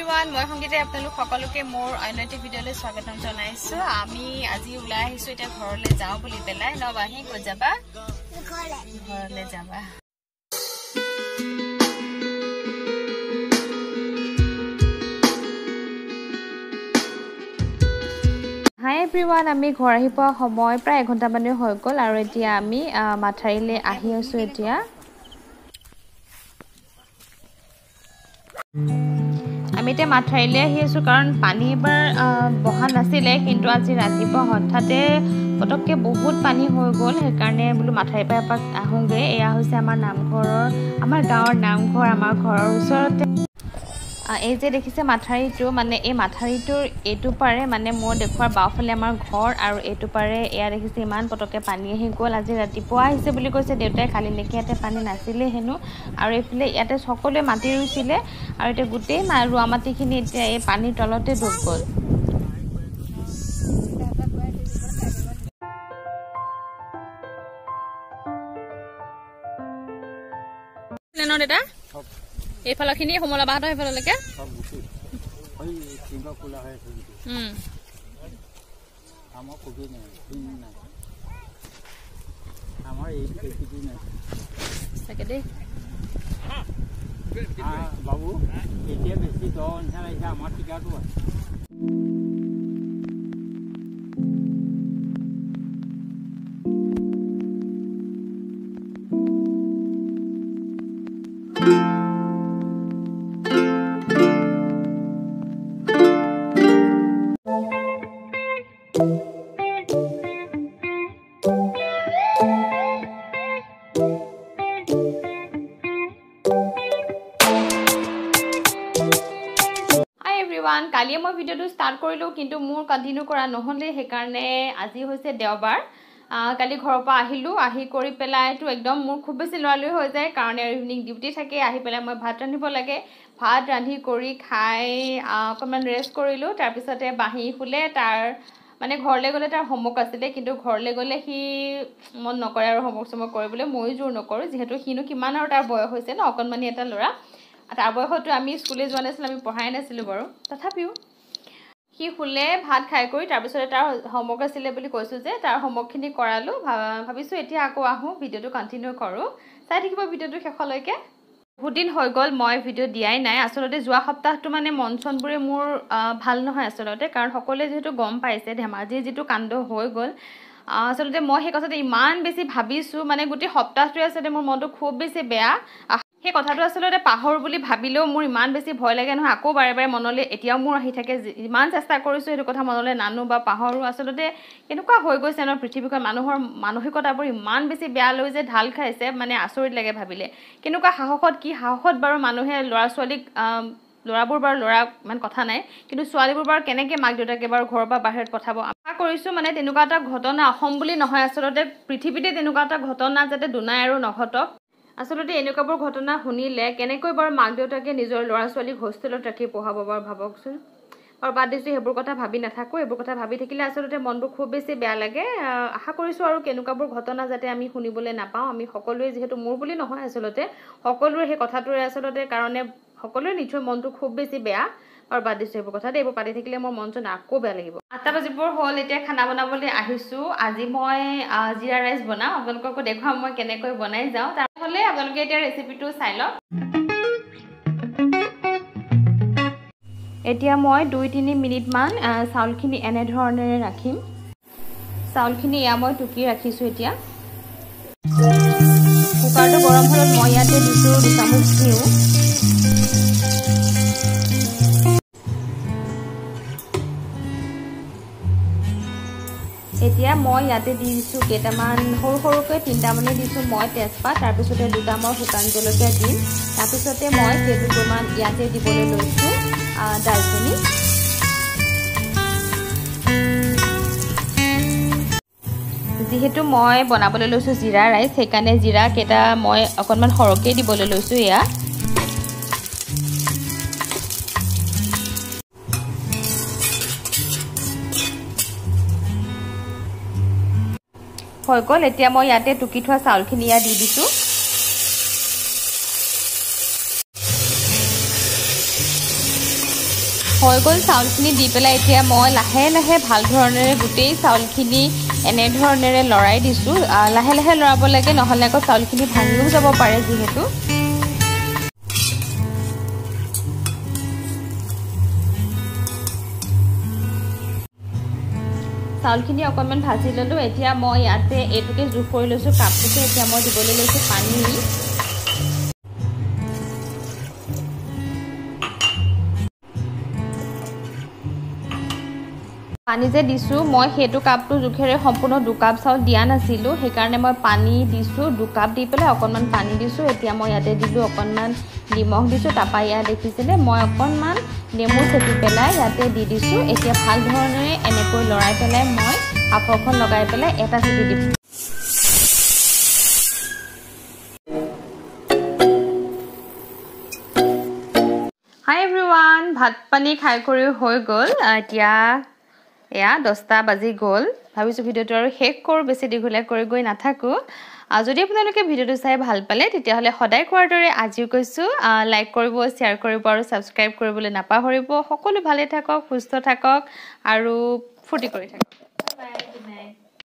Everyone, মই সংগীতে আপোনালোক সকলোকে মোৰ অন্য এটি ভিডিঅ'লৈ স্বাগতম জনাইছো। আমি আজি ওলাই আহিছো, এতিয়া ঘৰলৈ যাওঁ বুলি পেলাই। ন বাহি, ক'ত যাবা? ঘৰলৈ যাবা। হাই এভৰিৱান, আমি ঘৰ আহি পোৱা সময় প্ৰায় এঘণ্টামানেই হৈ গ'ল আৰু এতিয়া আমি মাথাউৰিলৈ আহি আছো। এতিয়া আমি এতিয়া মাথাউৰিলৈ আহি আছোঁ কাৰণ পানী এবাৰ বহা নাছিলে, কিন্তু আজি ৰাতিপুৱা হঠাতে পটককৈ বহুত পানী হৈ গ'ল, সেইকাৰণে বোলো মাথাউৰিৰ পৰা এপাক আহোঁগৈ। এয়া হৈছে আমাৰ নামঘৰৰ, আমাৰ গাঁৱৰ নামঘৰ, আমাৰ ঘৰৰ ওচৰতে। এই যে দেখিছে মাথাউৰিটো, মানে এই মাথাউৰিটোৰ এইটো পাৰে, মানে মোৰ দেখুৱাৰ বাওঁফালে আমাৰ ঘৰ আৰু এইটো পাৰে এয়া দেখিছে ইমান পটককৈ পানী আহি গ'ল। আজি ৰাতিপুৱা আহিছে বুলি কৈছে দেউতাই, কালিলৈকে ইয়াতে পানী নাছিলে হেনো। আৰু এইফালে ইয়াতে সকলোৱে মাটি ৰুইছিলে আৰু এতিয়া গোটেই ৰোৱা মাটিখিনি এতিয়া এই পানীৰ তলতে ডুব গ'ল। দেউতা, এইফালৰখিনি সোমলা বাহঁতৰ সেইফাললৈকে চাগে দেই। বাবু এতিয়া বেছি দ নিচিনা লাগিছে, আমাৰ টিকাটো আছে। কালিয়ে মই ভিডিঅ'টো ষ্টাৰ্ট কৰিলোঁ, কিন্তু মোৰ কণ্টিনিউ কৰা নহ'লে, সেইকাৰণে আজি হৈছে দেওবাৰ। কালি ঘৰৰ পৰা আহিলোঁ, আহি কৰি পেলাইতো একদম মোৰ খুব বেছি লৰালৰি হৈ যায়, কাৰণ ইভিনিং ডিউটি থাকে। আহি পেলাই মই ভাত ৰান্ধিব লাগে, ভাত ৰান্ধি কৰি খাই অকণমান ৰেষ্ট কৰিলোঁ। তাৰপিছতে বাঁহী শুলে, তাৰ মানে ঘৰলৈ গ'লে তাৰ হোমৱৰ্ক আছিলে, কিন্তু ঘৰলৈ গ'লে সি মন নকৰে আৰু হোমৱৰ্ক চোমৱৰ্ক কৰিবলৈ, ময়ো জোৰ নকৰোঁ, যিহেতু সিনো কিমান আৰু তাৰ বয়স হৈছে ন, অকণমানি এটা ল'ৰা। তাৰ বয়সতো আমি স্কুলে যোৱা নাছিলোঁ, আমি পঢ়াই নাছিলোঁ বাৰু, তথাপিও সি শুলে ভাত খাই কৰি। তাৰপিছতে তাৰ হোমৱৰ্ক আছিলে বুলি কৈছোঁ যে, তাৰ হোমৱৰ্কখিনি কৰালোঁ। ভাবিছোঁ এতিয়া আকৌ আহোঁ, ভিডিঅ'টো কণ্টিনিউ কৰোঁ। চাই থাকিব ভিডিঅ'টো শেষলৈকে। বহুত দিন হৈ গ'ল মই ভিডিঅ' দিয়াই নাই। আচলতে যোৱা সপ্তাহটো মানে মন চনবোৰে মোৰ ভাল নহয় আচলতে, কাৰণ সকলোৱে যিহেতু গম পাইছে ধেমাজিৰ যিটো কাণ্ড হৈ গ'ল। আচলতে মই সেই কথাটো ইমান বেছি ভাবিছোঁ, মানে গোটেই সপ্তাহটোৱে আচলতে মোৰ মনটো খুব বেছি বেয়া। সেই কথাটো আচলতে পাহৰোঁ বুলি ভাবিলেও মোৰ ইমান বেছি ভয় লাগে নহয়, আকৌ বাৰে বাৰে মনলৈ এতিয়াও মোৰ আহি থাকে। যিমান চেষ্টা কৰিছোঁ সেইটো কথা মনলৈ নানো বা পাহৰোঁ। আচলতে কেনেকুৱা হৈ গৈছে ন পৃথিৱীখন, মানুহৰ মানসিকতাবোৰ ইমান বেছি বেয়া লৈ যে ঢাল খাইছে, মানে আচৰিত লাগে ভাবিলে। কেনেকুৱা সাহসত, কি সাহসত বাৰু মানুহে ল'ৰা ছোৱালীক, ল'ৰাবোৰ বাৰু ল'ৰা ইমান কথা নাই, কিন্তু ছোৱালীবোৰ বাৰু কেনেকৈ মাক দেউতাকে বাৰু ঘৰৰ পৰা বাহিৰত পঠাব। আশা কৰিছোঁ মানে তেনেকুৱা এটা ঘটনা অসম বুলি নহয়, আচলতে পৃথিৱীতে তেনেকুৱা এটা ঘটনা যাতে দুনাই আৰু নঘটক। আচলতে এনেকুৱাবোৰ ঘটনা শুনিলে কেনেকৈ বাৰু মাক দেউতাকে নিজৰ ল'ৰা ছোৱালীক হোষ্টেলত ৰাখি পঢ়াব বাৰু ভাবকচোন। আৰু বাদ দিছোঁ, সেইবোৰ কথা ভাবি নাথাকোঁ। এইবোৰ কথা ভাবি থাকিলে আচলতে মনবোৰ খুব বেছি বেয়া লাগে। আশা কৰিছোঁ আৰু কেনেকুৱাবোৰ ঘটনা যাতে আমি শুনিবলৈ নাপাওঁ। আমি সকলোৱে, যিহেতু মোৰ বুলি নহয়, আচলতে সকলোৰে সেই কথাটোৰে আচলতে কাৰণে সকলোৰে নিশ্চয় মনটো খুব বেছি বেয়া। আৰু বাদ দিছোঁ সেইবোৰ কথা, এইবোৰ পাতি থাকিলে মোৰ মন চন আকৌ বেয়া লাগিব। 8টা বাজিবৰ হ'ল, এতিয়া খানা বনাবলৈ আহিছোঁ। আজি মই জিৰা ৰাইচ বনাম, আপোনালোককো দেখুৱাম মই কেনেকৈ বনাই যাওঁ। তাৰহ'লে আপোনালোকে এতিয়া ৰেচিপিটো চাই লওক। এতিয়া মই 2-3 মিনিটমান চাউলখিনি এনেধৰণেৰে ৰাখিম। চাউলখিনি এয়া মই টুকি ৰাখিছোঁ। এতিয়া কুকাৰটো গৰম হ'লত মই ইয়াতে দিছোঁ 2 চামুচ ঘিউ। এতিয়া মই ইয়াতে দি দিছোঁ কেইটামান সৰু সৰুকৈ 3টামানেই দিছোঁ মই তেজপাত, তাৰপিছতে 2টা মই শুকান জলকীয়া দিম, তাৰপিছতে মই কেইটুকুৰমান ইয়াতে দিবলৈ লৈছোঁ দালচেনি। যিহেতু মই বনাবলৈ লৈছোঁ জিৰা ৰাইচ, সেইকাৰণে জিৰা কেইটা মই অকণমান সৰহকৈ দিবলৈ লৈছোঁ। এয়া হৈ গ'ল। এতিয়া মই ইয়াতে টুকি থোৱা চাউলখিনি ইয়াত দি দিছোঁ। হৈ গ'ল। চাউলখিনি দি পেলাই এতিয়া মই লাহে লাহে ভাল ধৰণেৰে গোটেই চাউলখিনি এনেধৰণেৰে লৰাই দিছোঁ। লাহে লাহে লৰাব লাগে, নহ'লে আকৌ চাউলখিনি ভাঙিও যাব পাৰে যিহেতু। চাউলখিনি অকণমান ভাজি ল'লোঁ। এতিয়া মই ইয়াতে এইটোকে জোখ কৰি লৈছোঁ কাপটোকে। এতিয়া মই দিবলৈ লৈছোঁ পানী। পানী যে দিছোঁ মই সেইটো কাপটো জোখেৰে সম্পূৰ্ণ 2 কাপ চাউল দিয়া নাছিলোঁ, সেইকাৰণে মই পানী দিছোঁ 2 কাপ দি পেলাই অকণমান পানী দিছোঁ। এতিয়া মই ইয়াতে দিলোঁ অকণমান নিমখ দিছোঁ। তাৰপৰা ইয়াত দেখিছেনে মই অকণমান নেমু চেপি পেলাই ইয়াতে দি দিছোঁ। এতিয়া ভাল ধৰণেৰে এনেকৈ লৰাই পেলাই মই সাফৰখন লগাই পেলাই এটা চিটি দিম। হাই এভৰিৱান, ভাত পানী খাই কৰি হৈ গ'ল। এতিয়া এয়া 10টা বাজি গ'ল। ভাবিছোঁ ভিডিঅ'টো আৰু শেষ কৰোঁ, বেছি দীঘলীয়া কৰি গৈ নাথাকোঁ। যদি আপোনালোকে ভিডিঅ'টো চাই ভাল পালে তেতিয়াহ'লে সদায় কোৱাৰ দৰে আজিও কৈছোঁ, লাইক কৰিব, শ্বেয়াৰ কৰিব আৰু ছাবস্ক্ৰাইব কৰিবলৈ নাপাহৰিব। সকলো ভালে থাকক, সুস্থ থাকক আৰু ফূৰ্তি কৰি থাকক। বাই।